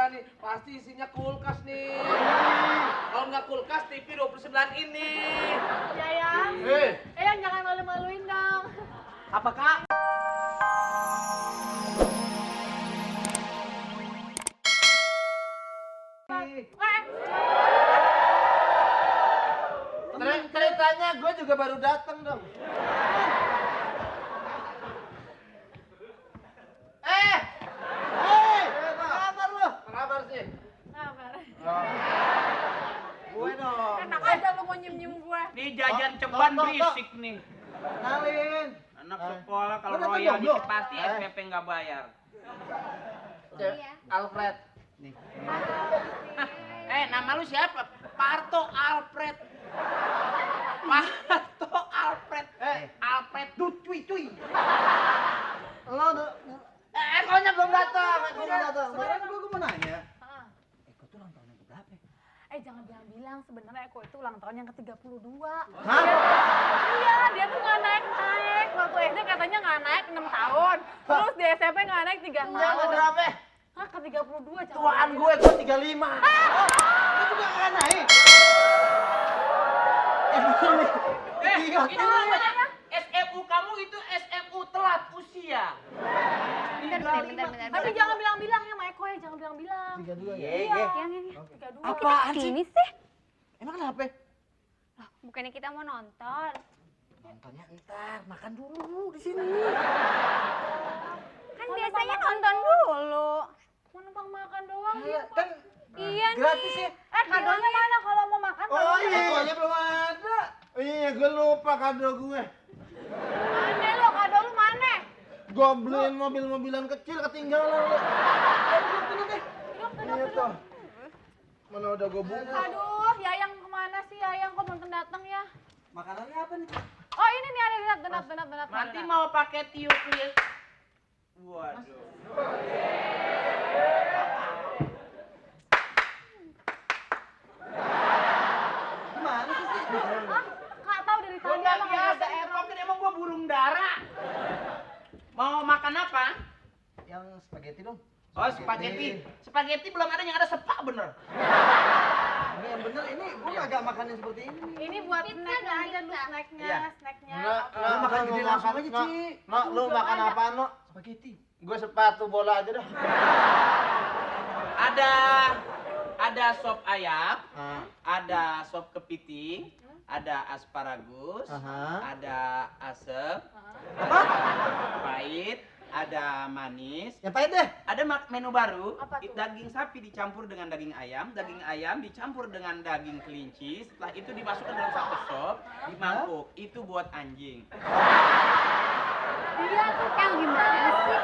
nih, pasti isinya kulkas nih. Kalau nggak kulkas, TV 29 ini. Yayang, Eyang jangan malu-maluin dong. Apa kak? Ceritanya gue juga baru datang dong. Apa kabar lu? Apa kabar sih? Sabar. Gue dong. Enak aja lu mau nyem-nyem gue. Nih jajan ceban berisik nih. Kenalin. Anak sekolah kalau Lu datang royal jomblo? dikit pasti SPP nggak bayar. Alfred. Nih. Nama lu siapa? Parto Alfred. Parto Alfred. Alfred cuy. Lo ekonya belum datang. Sekarang gue mau nanya. Eko tuh ulang tahun yang berapa? Jangan bilang-bilang sebenarnya Eko itu ulang tahun yang ke-32. Hah? Iya, dia tuh nggak naik-naik. Waktu SD katanya nggak naik 6 tahun. Terus di SMP nggak naik 3 Yang tahun. berapa? Hah, ke-32. Tuaan gue 35. Lu juga nggak naik? Iya. Ini namanya SMU kamu itu SMU telat usia. Bentar. Tapi jangan bilang-bilang ya, sama Eko ya, jangan bilang-bilang. 32 ya? Iya. Yang ini. 32. Apaan sih? Sini sih. Emang kenapa? Loh, bukannya kita mau nonton. Nontonnya ntar, makan dulu di sini. Kan biasanya nonton dulu. Mau numpang makan doang Iya, gitu. kan Iya gratis nih. ya. Kadonya mana kalau mau makan? Oh iya, ekonya belum ada. Iya, gue lupa kado gue. Mana lo, kado lu mana? Gue beliin mobil-mobilan kecil ketinggalan. Duduk deh. Iya tuh. Mana udah gue buka. Aduh, Yayang kemana sih? Yayang kok belum datang ya? Makanannya apa nih? Oh ini nih ada donat. Nanti mau pakai tiup lil. Waduh. Gimana sih? Kak tahu dari Gua tadi nggak emang biasa ada di error. pocket, emang gua burung dara. Mau makan apa? Yang spaghetti dong. Oh spaghetti. Spaghetti belum ada yang ada sepak bener. Ini yang bener, ini gue agak makan yang seperti ini. Ini buat snacknya aja lu, snacknya. Lu makan gede langsung aja, Ci. Nak, lu makan apaan, Nok? Spaghetti. Gue sepatu bola aja dah. Ada sop ayam, Ah. ada sop kepiting, ada asparagus, Aha. ada asem, Apa? pahit, ada manis. Yang pahit deh. Ada menu baru, Apa tuh? daging sapi dicampur dengan daging ayam dicampur dengan daging kelinci, setelah itu dimasukkan dalam satu sop, dimangkuk. Itu buat anjing. Iya tuh. Yang gimana sih?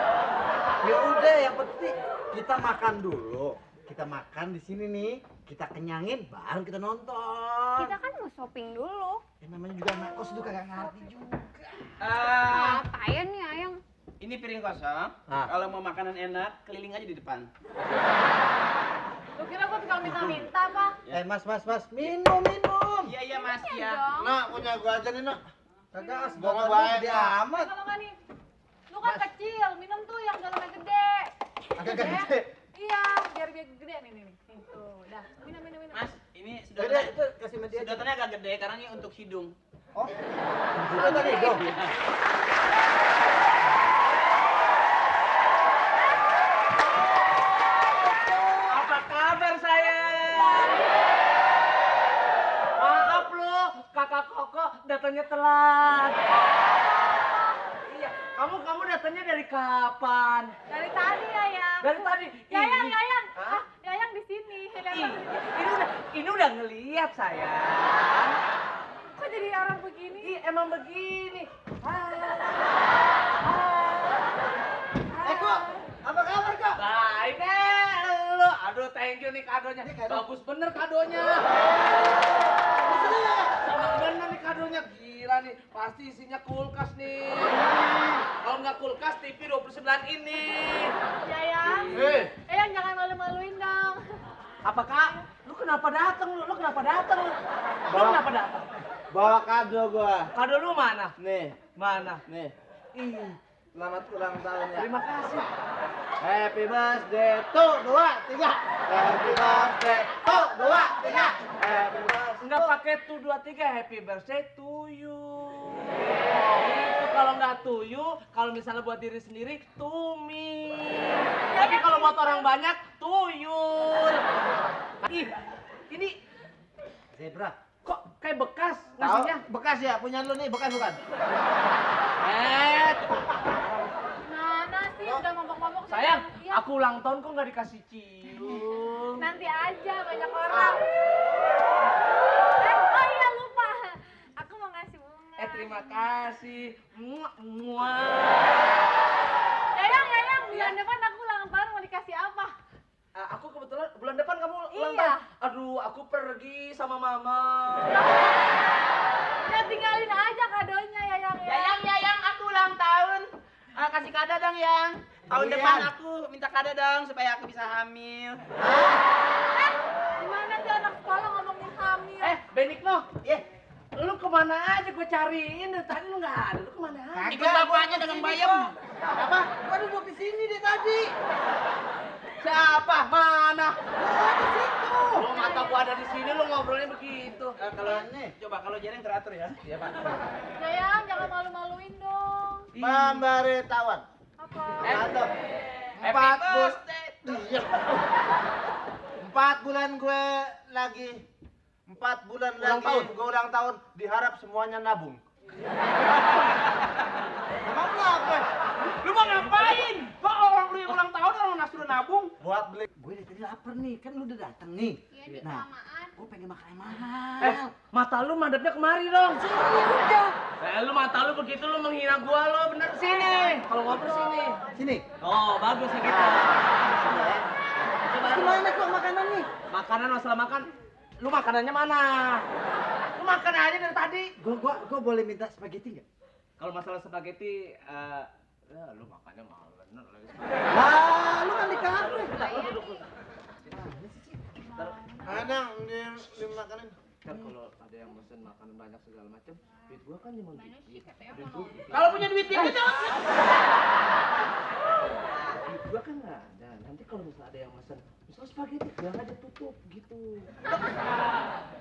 Ya udah, yang penting kita makan dulu. Kita makan di sini nih, kita kenyangin, baru kita nonton. Kita kan mau shopping dulu. Ya, namanya juga anak kos itu kagak ngerti juga. Ngapain nih Ayang? Ini piring kosong. Ah. Kalau mau makanan enak, keliling aja di depan. Lu kira gua tinggal minta-minta apa? Mas, minum. Iya mas Iya ya. dong. Nak, punya gua aja nih, Nak. Kagak, Gua gua baik, gede Nak. amat. Kalau nggak nih, lu kan kecil, minum tuh yang galonnya gede. Agak gede. Iya, biar gede nih. Tuh, dah. Minum. Mas, ini Gede, itu kasih media aja. sedotannya agak gede karena ini untuk hidung. Oh, sudah tadi dong. Apa kabar saya? Maaf lo, kakak Koko datangnya telat. Iya, kamu datangnya dari kapan? Dari tadi Yayang. Dari tadi. Yayang. Hah? Yayang di sini. Ih, ini udah ngeliat sayang. Kok jadi orang begini? Ih, emang begini. Kok, apa kabar, Kak? Baik lo. Aduh, thank you nih kadonya. Bagus bener kadonya. Seneng bener nih kadonya. Gila nih, pasti isinya kulkas nih. Kalau nggak kulkas, TV 29 ini. Yayang. Yayang jangan malu-maluin dong. Apa kak? Lu kenapa datang lu? Lu kenapa datang lu? Lu Bawa- kenapa datang? Bawa kado gua. Kado lu mana? Nih, Mana? nih. Ih, Selamat ulang tahun ya. Terima kasih. Happy birthday to 2, 3. Happy birthday to 2, 3. Happy birthday. Enggak pakai tuh 2, 3, happy birthday to you. Itu kalau nggak to you, kalau misalnya buat diri sendiri, to me. Tapi kalau buat orang banyak, tuyul. Ih, ini Zebra. kok kayak bekas Tahu? nasinya? Bekas ya, punya lu nih, bekas bukan? Mana sih udah mabok-mabok. Sayang, Iya. aku ulang tahun kok nggak dikasih cium? Nanti aja banyak orang. Oh iya lupa. Aku mau ngasih bunga. Terima kasih. Muah. Yayang, bulan depan aku ulang tahun mau dikasih apa? Aku kebetulan bulan depan kamu ulang Iya. tahun. Aduh, aku pergi sama mama. Ya tinggalin aja kadonya Yayang ya. Yayang, aku ulang tahun. Kasih kado dong, Yang. Tahun Iya. depan aku minta kado dong supaya aku bisa hamil. Gimana sih anak sekolah ngomongin hamil? Benigno, Iya. lu kemana aja gue cariin dari tadi lu nggak ada. Lu kemana aja? Ikut bapaknya dengan bayam. Apa? Gua duduk di sini deh tadi. Siapa? Mana? Di situ. Lu mata gua ada di sini, lu ngobrolnya begitu. Kalau nih, Coba kalau Jereng teratur ya. Iya, Pak. Yayang jangan malu-maluin dong. pemberitahuan. Apa? Mantap. Happy birthday. Iya. 4 bulan gue lagi 4 bulan Ulang lagi tahun. gue ulang tahun, diharap semuanya nabung. Kenapa? Lu mau ngapain? Kok orang lu yang ulang tahun orang nasuruh nabung? Buat beli. Gue dari tadi lapar nih, kan lu udah dateng nih. Iya, di Nah, kelamaan. gue pengen makan yang mahal. Mata lu madepnya kemari dong. Udah. Lu mata lu begitu lu menghina gua lu, bener sini. Kalau ngobrol sini. Sini. Oh, bagus ya gitu. Gimana kok makanan nih? Makanan masalah makan. Lu makanannya mana? Lu makan aja dari tadi. Gue boleh minta spaghetti nggak? Kalau masalah spaghetti, lu makannya mahal bener lagi. Wah, lu kan di kafe. Ntar di makanan. kalau ada yang mesen makanan banyak segala macam, duit gua kan cuma dikit. Kalau punya duit dikit dong. Duit gua kan nggak ada. Nanti kalau misalnya ada yang mesen, misalnya spaghetti, bilang aja tutup gitu.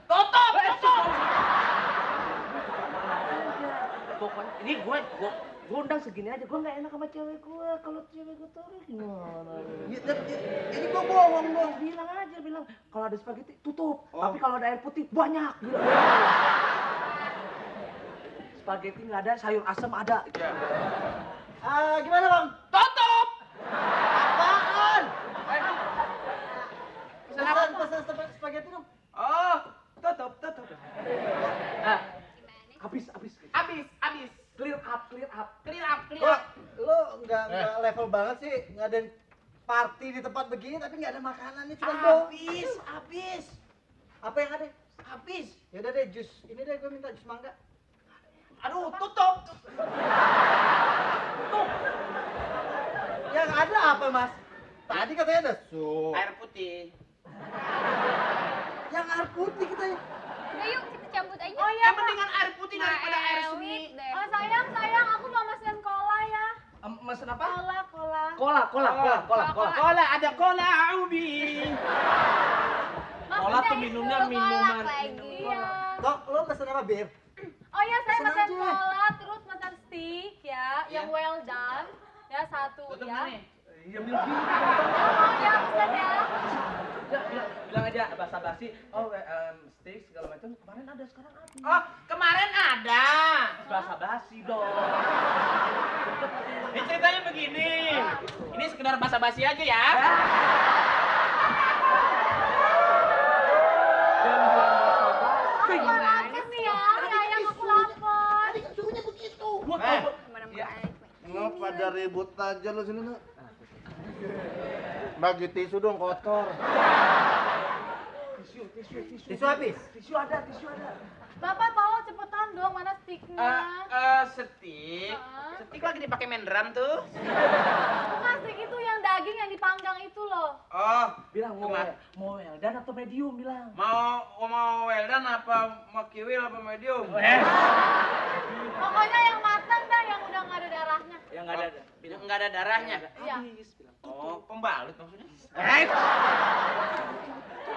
Tutup. Pokoknya ini gue undang segini aja, gue nggak enak sama cewek gue. Kalau cewek gue taruh gimana? Ini gue bohong dong. Bilang kalau ada spaghetti tutup, tapi kalau ada air putih banyak. Bilang. Spaghetti nggak ada, sayur asam ada. Gimana bang? Tutup. Apaan? Pesan Spaghetti dong. Oh, tutup. Habis. Habis. Clear up. Kok lu nggak level banget sih, ngadain party di tempat begini tapi nggak ada makanannya, cuma Habis. Apa yang ada? Habis. Ya udah deh, jus ini deh, gue minta jus mangga. Aduh, tutup. Yang ada apa mas? Tadi katanya ada sup. Air putih. Yang air putih katanya. Udah yuk kita cabut aja. Oh iya, Yang Pak. mendingan air putih daripada air seni. Oh sayang, aku mau mesen cola ya. Mesen apa? Cola. Cola. Ada cola ubi. Cola tuh minumnya minuman. Iya. Dok, lu pesen apa bir? Oh iya, saya Pesen mesen aja. cola, terus mesen steak ya, yang Iya. well done. Ya satu Tutup ya. nih. Iya, milk. Oh ya, pesen ya. Bilang aja basa-basi. Oh, steak segala macam kemarin ada, sekarang habis. Oh, kemarin ada. Basa-basi dong. Ini ceritanya begini. Ini sekedar basa-basi aja ya. Makan nih ya, sayang aku lapar. Nggak pada ribut aja lu sini nak. Bagi tisu dong kotor. Tisu habis. Tisu ada. Bapak bawa cepetan dong, mana sticknya? Setik. Hah? Setik lagi dipakai main drum tuh. Bukan stick itu yang daging yang dipanggang itu loh. Oh, Bilang mau well done atau medium bilang. mau well done apa mau kiwil apa medium? Pokoknya yang matang dah, yang udah nggak ada darahnya. Yang Nggak ada darahnya. Iya. Oh, pembalut maksudnya.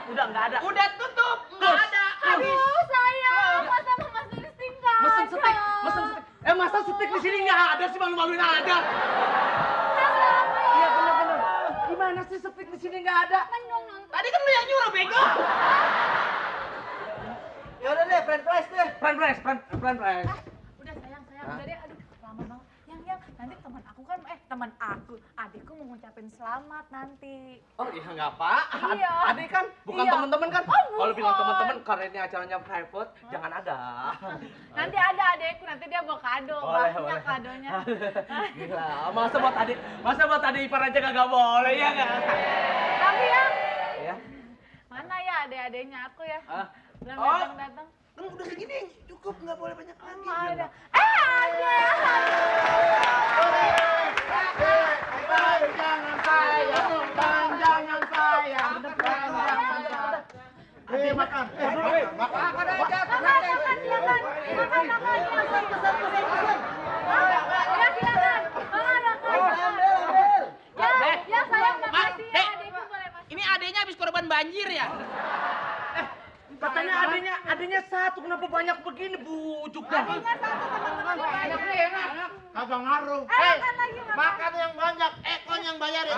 Udah nggak ada. Udah tutup, nggak ada. Aduh, sayang, masa Mama Sulisting nggak Mesen ada? setik, mesen setik. Masa setik di sini nggak ada sih, malu-maluin aja. Iya bener-bener. Gimana sih setik di sini nggak ada? Kan dong nonton. Tadi kan lu yang nyuruh, bego. Ya udah deh, friend flash deh. Friend fresh. Udah sayang, udah deh, aduh lama banget. Yang nanti teman aku, adikku mau ngucapin selamat nanti. Oh iya nggak apa. Iya. Adik kan, bukan Iya. teman-teman kan? Oh, Kalau bilang bukan. teman-teman karena ini acaranya private, jangan ada. Nanti ada adikku, nanti dia bawa kado, Boleh, banyak boleh. kadonya. Gila, masa buat adik ipar aja kagak boleh ya nggak? Tapi ya, Ya. mana ya adik-adiknya aku ya? Ah. Belum Oh. datang-datang. Kan udah segini, cukup, nggak boleh banyak lagi. Ada. Ada. Jangan sayang, jangan sayang. Hei, makan. Makan aja. Makan, silakan. Makan. Ya, silakan. Makan. Ya, sayang, makasih ya, Dek. adikku boleh masuk. Ini adenya habis korban banjir ya? Katanya adanya satu, kenapa banyak begini bujuk dah. Adiknya satu, teman-teman banyak. Kagak ngaruh. Makan lagi, makan. Makan yang banyak, Ekon yang bayarin.